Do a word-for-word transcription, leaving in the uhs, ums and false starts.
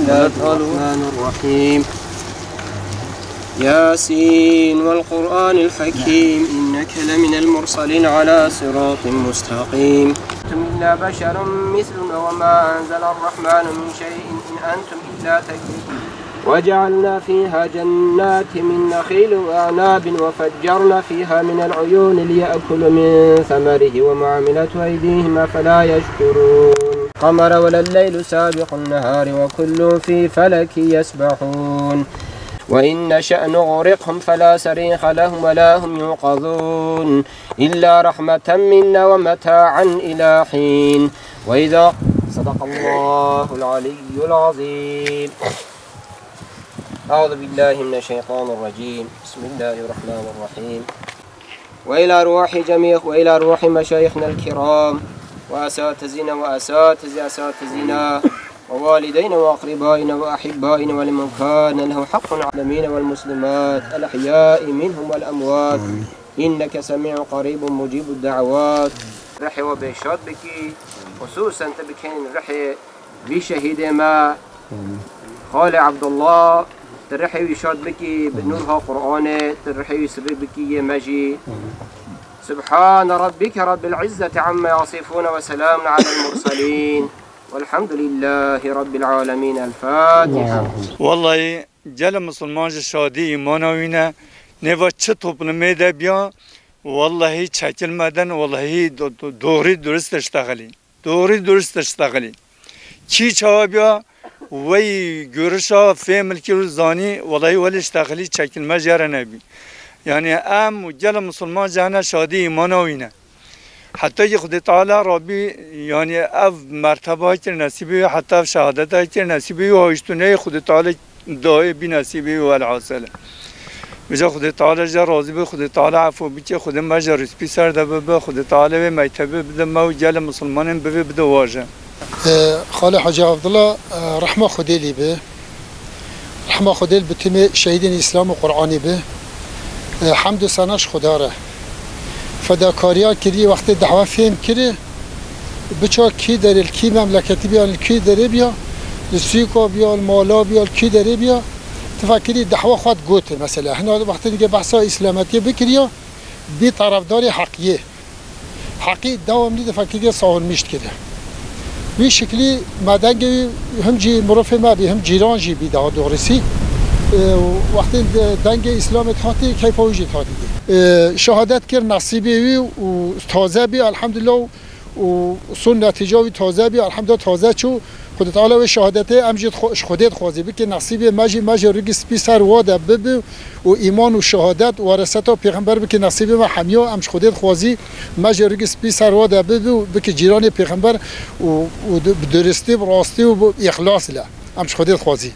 بسم الله الرحمن الرحيم. ياسين والقرآن الحكيم، إنك لمن المرسلين على صراط مستقيم. أنتم إلا بشر مثلنا وما أنزل الرحمن من شيء إن أنتم إلا تكذبون. وجعلنا فيها جنات من نخيل وأعناب وفجرنا فيها من العيون ليأكلوا من ثمره وما عملته أيديهم أفلا يشكرون. القمر ولا الليل سابق النهار وكل في فلك يسبحون. وإن نشأ نغرقهم فلا صريخ لهم ولا هم ينقذون. إلا رحمة منا ومتاعا إلى حين. وإذا صدق الله العلي العظيم. أعوذ بالله من الشيطان الرجيم. بسم الله الرحمن الرحيم. وإلى روح جميع، وإلى روح مشايخنا الكرام وأساتذنا وأساتذ أساتذنا ووالدينا وأقربائنا وأحبائنا ولمن كان له حق على المسلمين والمسلمات الأحياء منهم والأموات. إنك سميع قريب مجيب الدعوات. Rihê we bê şad bikî, xusûsen tu bikên rihê vî şehîdê me, Xalê Ebdullah, tu rihê wî şad bikî, bi nûrha Qur'anê, tu rihê wî sibik bikî yê me jî. سبحان ربك رب العزة عما يصفون وسلام على المرسلين والحمد لله رب العالمين. الفاتحة. Wellahî, gelê misilman ji şadî îmana wî ne. Nêva çi toplumê de biya, wellahî çekilmeden, wellahî do-, do-, doğrî durist diştexilî. Doğrî durist diştexilî. Kî çawa biya, wey görişa fêhm kir û zanî, wellahî welê diştexilî çekilme jê re nebî. Yanî em û gelê misilman ji hene şadî îmana wî ne. Heta ki Xwedê Teala Rabbî, yanî ev merteba kir nesîbê wî, heta ev şehadeta kir nesîbê wî, hajtûneyê Xwedê Teala dayê bî nesîbê wî, welhasil. Vêca Xwedê Teala jê razî be, Xwedê Teala efû bike, Xwedê me ji rîspî ser de bibe, Xwedê Teala wê mektebê bide me û gelê misilmanên bivê bide waje. Ee, Xalê Hacı Abdullah, e, rehma Xwedê lî bi. Rehma Xwedê li bi timê şehîdên Îslam û Qur'anî bi. E, hemd û sena ji Xweda re. Fedakariya kirî wextê dehwa fêm kirî, biça kî derê, li kî memleketî biya, li kî derê biya, li sûka biya, li mala biya, li kî derê biya, tu fekirî dehwa xwe digotin mesela. Hina wextê dike behsa îslametiyê bikiriya, bî tarafdarê heqiyê. Heqî dewamlî di fekirî savunmîş dikiri. Wî şiklî me dengê wî him jî mirovê me bî, him cîran jî bî daha doğrusu. E, wextê de-, dengê Îslamê dihatî, keyfa wî jî dihatî dî. E, şehadet kir, nesîbê wî û taze bî, elhamdulillah, û, û son netîca wî taze bî, elhamdulillah taze çû. Xwedê Teala wê şehadetê em jî dixwe-, ji Xwedê dixwazî bike, nesîbê me jî, me jî rigî spî ser wa de bibi û îman û şehadet, wereseta pêxember bike nesîbê me hemiya, em ji Xwedê dixwazî, me jî rigî spî ser wa de bibi û bike cîranê pêxember û, û di-, bi duristî, bi rastî û bi îxlas le. Em ji Xwedê dixwazî.